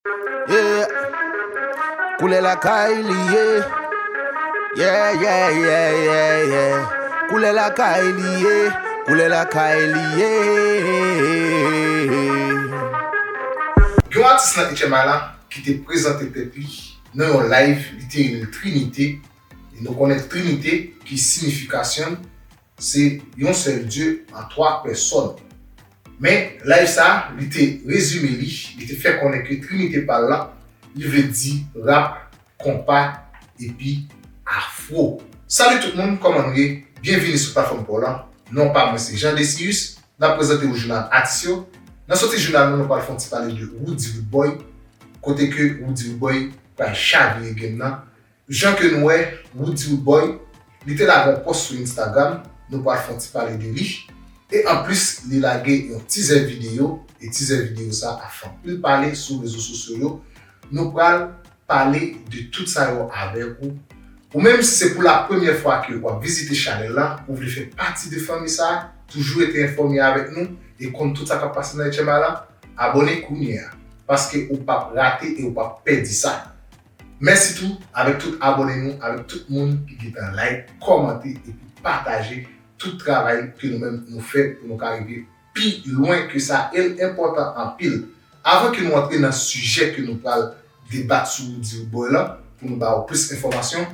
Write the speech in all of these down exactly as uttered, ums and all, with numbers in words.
Yeah. Koulè lakay li ye. Yeah, yeah, yeah, yeah, yeah. Koulè lakay li ye. Koulè lakay li ye. Gen yon atis nan H M I la ki te prezante tèt li nan yon live, li te rele l Trinite. E nou konnen Trinite ki siyifikasyon l se yon sèl Dye an twa pèsòn. Men, live sa, li te rezime li, li te fè konnen ke Trinite pa l lan, li vle di rap, konpa, epi afro. Salut tout moun, kòman nou ye? Byenvini sou platfòm pa w lan. Non pa mwen se Jean Decius. N ap prezante w jounal atis yo. Nan soti jounal nou, nou pral fè yon ti pale de Roody Roodboy, kote ke Roody Roodboy pral chavire game nan. Jan ke nou wè, Roody Roodboy, li te lage yon pòs sou Instagram, nou pral fè yon ti pale de li. E anplis, li lage yon teaser videyo, e teaser videyo sa ap fè anpil pale sou rezo sosyo yo. Nou pral pale de tout sa yo avèk ou. Ou menm, si se pou la premyè fwa ke w ap vizite chanèl la, ou vle fè pati de fanmi sa, toujou rete enfòme avèk nou e konn tout sa k ap pase nan H M I la, abòne kounye a, paske ou p ap rate e ou p ap pèdi sa. Mèsi tou avèk tout abòne nou, avèk tout moun ki gentan like, kòmante epi pataje tout travay ke nou menm nou fè pou nou ka rive pi lwen ke sa, e l enpòtan anpil. Avan ke nou antre nan sijè ke nou pral debat sou Roody Roodboy lan, pou nou ba w plis enfòmasyon,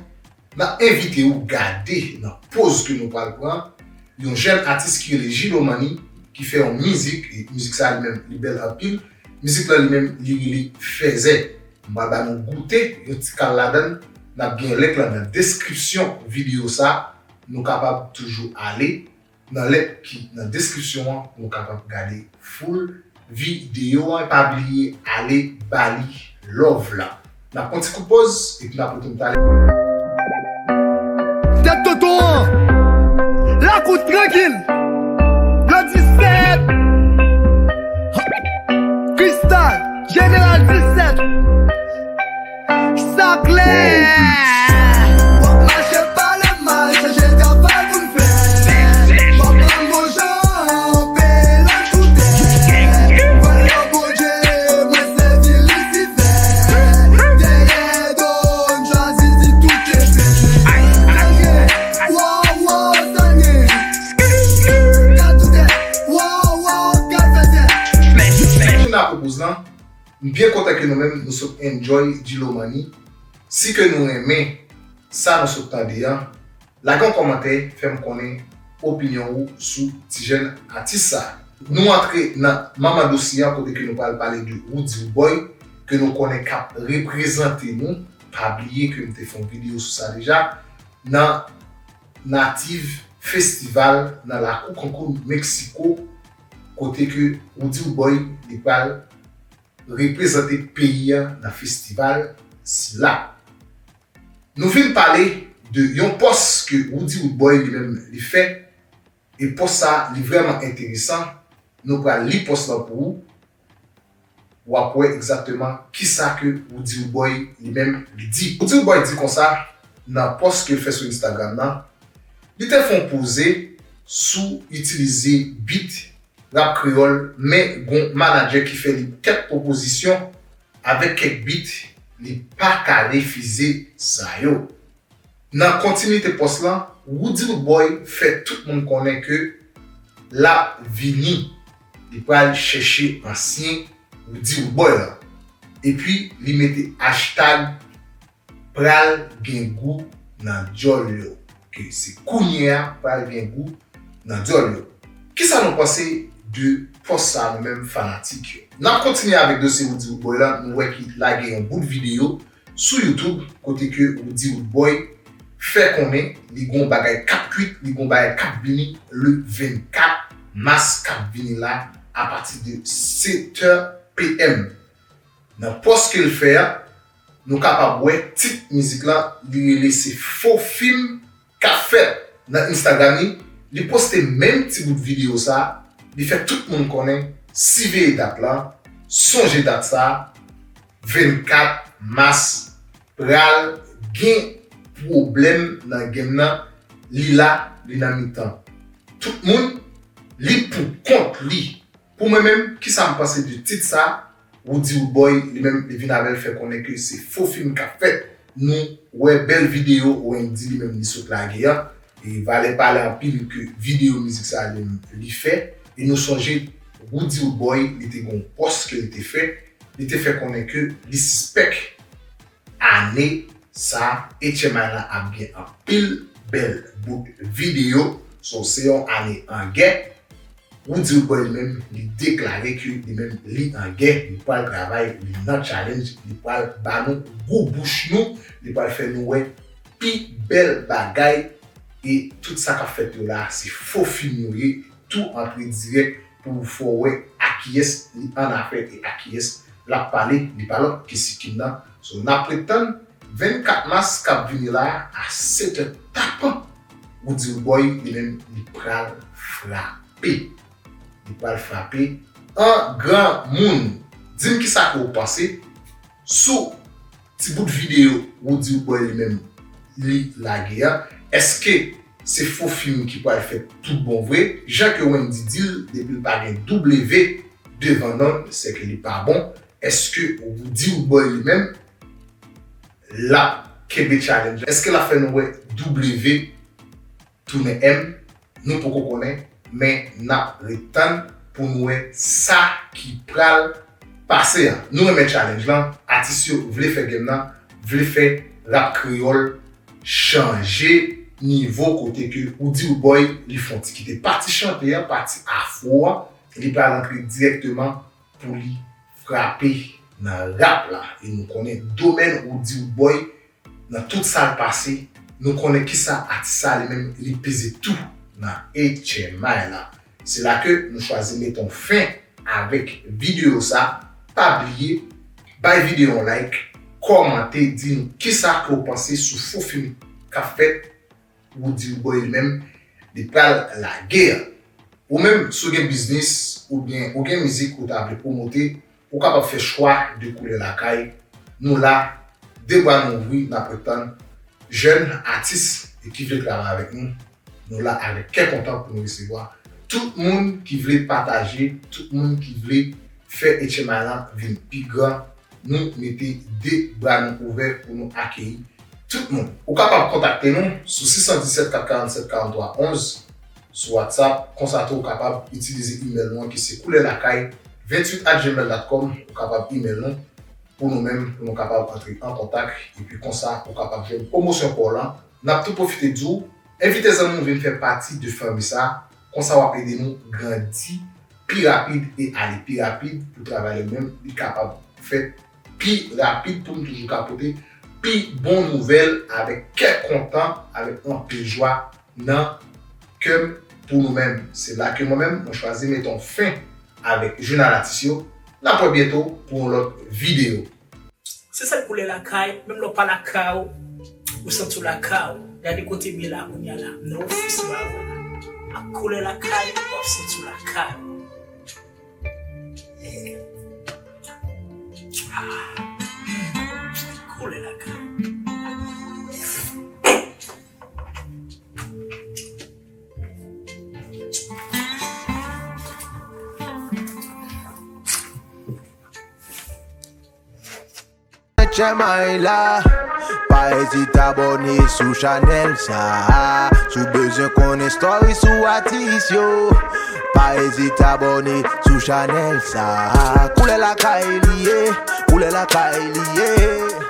n ap envite w gade nan poz ke nou pral pran yon jèn atis ki rele Jilomani, ki fè yon mizik, e mizik sa li menm, li bèl anpil. Mizik lan li menm, li rele Fèzè. M pral ba nou goute yon ti kal ladan l. N ap gen link lan nan deskripsyon videyo sa. Nou kapab toujou ale nan link ki nan deskripsyon an pou nou kapab gade full videyo an. Pa bliye ale ba li love la. N ap pran ti kout pòz epi n ap retounen talè. Tèt tonton an, lakou trankil, blan disèt, Kristal, Jeneral disèt. Sa klè. W ap mache pale mal, chache travay pou n fè. W ap pran bon jan, peye lòt koutè. Valè Bondye, mwen sèvi Lisifè. Dèyè do, m chwazi di tout ke fè. Wow, wow, sa nye. Ka toutè. Wow, wow, ka fè tè. Moun nan pwopoz lan. M byen kontan ke nou menm nou sot enjoy Jilomani. Si ke nou renmen sa nou sot tande an, lage yon kòmantè, fè m konnen opinyon ou sou ti jèn atis sa. Nou antre nan manman dosye an kote ke nou pral pale de Roody Roodboy, ke nou konnen k ap reprezante nou. Pa bliye ke m te fè yon videyo sou sa deja. Nan Native Festival nan lakou Cancun, Meksiko, kote ke Roody Roodboy li pral reprezante peyi an nan festival sila. Nou vin pale de yon pòs ke Roody Roodboy li menm li fè, e pòs sa li vrèman enteresan. Nou pral li pòs lan pou ou. W ap wè egzakteman kisa ke Roody Roodboy li menm li di. Roody Roodboy di konsa, nan pòs ke l fè sou Instagram nan, li te fè yon poze sou itilize beat rap kreyòl, men gon manadjè ki fè li kèk pwopozisyon avèk kèk beat, li pa ka refize sa yo. Nan kontinite pòs lan, Roody Roodboy fè tout moun konnen ke l ap vini, li pral chèche ansyen Roody Roodboy lan. Epi li mete hashtag pral gen gou nan dyòl yo. Ke se kounye a pral gen gou nan dyòl yo. Kisa nou panse de pòs sa nou menm fanatik yo? N ap kontinye avèk dosye Roody Roodboy lan, nou wè ki lage yon bout videyo sou YouTube kote ke Roody Roodboy fè konnen li gon bagay k ap kwit, li gon bagay k ap vini le vennkat mas k ap vini la apati de sèt è p m. Nan pòs ke l fè a, nou kapab wè tit mizik lan, li rele se fo fim k ap fèt. Nan Instagram li, li poste menm ti bout videyo sa, li fè tout moun konnen, siveye dat lan, sonje dat sa, vennkat mas, pral gen pwoblèm nan game nan, li la, li nan mitan tout moun, li pou kont li. Pou mwen menm, kisa m panse de tit sa? Roody Roodboy, li menm, li vin avè l fè konnen ke se fo fim k ap fèt. Nou wè bèl videyo Wendy li menm li sot lage a. E valè pale anpil ke videyo mizik sa li menm li fè. E nou sonje Roody Roodboy, li te gen yon pòs ke li te fè. Li te fè konnen ke li sispèk ane sa, H M I la ap gen anpil bèl bout videyo. So, se yon ane an gè. Roody Roodboy li menm, li deklare ke li menm, li an gè, li pral travay, li nan challenge, li pral ba nou gou bouch nou, li pral fè nou wè pi bèl bagay, e tout sa k ap fèt yo la, se fo fim yo ye, tou antre dirèk pou w fè w wè a kiyès li annafè e a kiyès l ap pale, li pa lòt ke Sikim nan. So, n ap ret tann vennkat mas k ap vini la a, a sèt è tapan. Roody Roodboy, li menm, li pral frape. Li pral frape an granmoun. Di m kisa ke w panse sou ti bout videyo Roody Roodboy li menm li lage a. Èske se fo fim ki pral fèt tout bon vre? Jan ke Wendy di l, depi l pa gen W devan non l, sèke li pa bon. Èske Roody Roodboy li menm, l ap kenbe challenge la? Èske l ap fè nou wè W tounen M? Nou poko konnen, men n ap ret tann pou nou wè sa ki pral pase a. Nou renmen challenge lan, atis yo vle fè game nan, vle fè rap kreyòl chanje nivo kote ke Roody Roodboy li fè yon ti kite pati chante a, pati afro a, li pral antre dirèkteman pou li frape nan rap la. E nou konnen domèn Roody Roodboy nan tout sa l pase, nou konnen kisa atis sa li menm li peze tou nan H M I la. Se la ke nou chwazi mete yon fen avèk videyo sa. Pa bliye, bay videyo yon like, kòmante, di nou kisa ke w panse sou fo fim k ap fèt Roody Roodboy li menm, li pral lage a. Ou menm, si w gen biznis, oubyen ou gen mizik ou ta vle pwomote, ou kapab fè chwa de koulè lakay. Nou la, de bra nou ouvri, n ap ret tann jèn atis e ki vle travay avèk nou. Nou la avèk kè kontan pou nou resevwa tout moun ki vle pataje, tout moun ki vle fè H M I lan vin pi gran. Nou mete de bra nou ouvè pou nou akeyi tout moun. Ou kapab kontakte nou sou sis san disèt kat karannsèt karanntwa onz sou WhatsApp. Konsa tou, ou kapab itilize email nou an ki se koulè lakay venntuit at gmail dot com. Ou kapab email nou pou nou menm, pou nou kapab antre an kontak. Epi konsa, ou kapab jwenn pwomosyon pa w lan. N ap tou pwofite di w, envite zanmi w vin fè pati de fanmi sa. Konsa, w ap ede nou grandi pi rapid e ale pi rapid pou travay la menm li kapab fèt pi rapid pou m toujou ka pote pi bon nouvèl avèk kè kontan, avèk anpil jwa nan kè m pou nou menm. Se la ke mwen menm, mwen chwazi mete yon fen avèk jounal atis yo. N ap wè byento pou yon lòt videyo. Se sèl koulè lakay, menm lè w pa lakay ou, ou santi w lakay ou. Gade kote m ye la kounye a la, m nan ofis m avè w la. Ak koulè lakay, w ap santi w lakay ou. Ah, koulè lakay. H M I la. Pa ezite abòne sou chanèl sa. Si w bezwen konnen story sou atis yo, pa ezite abòne sou chanèl sa. Koulè lakay li ye, koulè lakay li ye.